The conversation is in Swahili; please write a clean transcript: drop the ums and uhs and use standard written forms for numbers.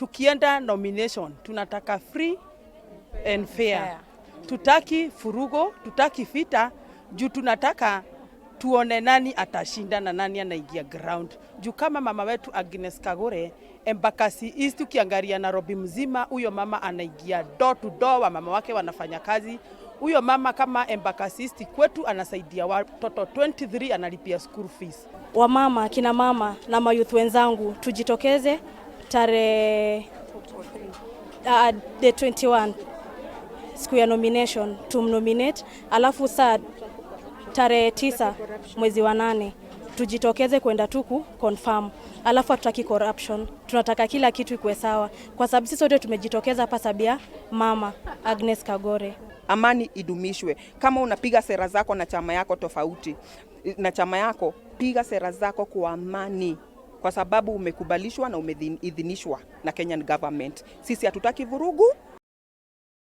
Tukienda nomination tunataka free and fair. Tutaki vurugu, tutaki vita juu tunataka tuone nani atashinda na nani anaingia ground. Juu kama mama wetu Agnes Kagure, Embakasi East, ukiangalia Nairobi mzima, huyo mama anaingia door to door, wamama wake wanafanya kazi. Huyo mama kama Embakasi East kwetu anasaidia watoto 23, analipia school fees. Wamama, kina mama na mayouth wenzangu, tujitokeze tarehe the 21, siku ya nomination, tumnominate, alafu saa tarehe 9 mwezi wa 8 tujitokeze kwenda tu ku confirm. Alafu hatutaki corruption, tunataka kila kitu ikuwe sawa, kwa sababu sisi sote tumejitokeza hapa sababu ya mama Agnes Kagore. Amani idumishwe. Kama unapiga sera zako na chama yako tofauti na chama yako, piga sera zako kwa amani, kwa sababu umekubalishwa na umeidhinishwa na Kenyan government. Sisi hatutaki vurugu.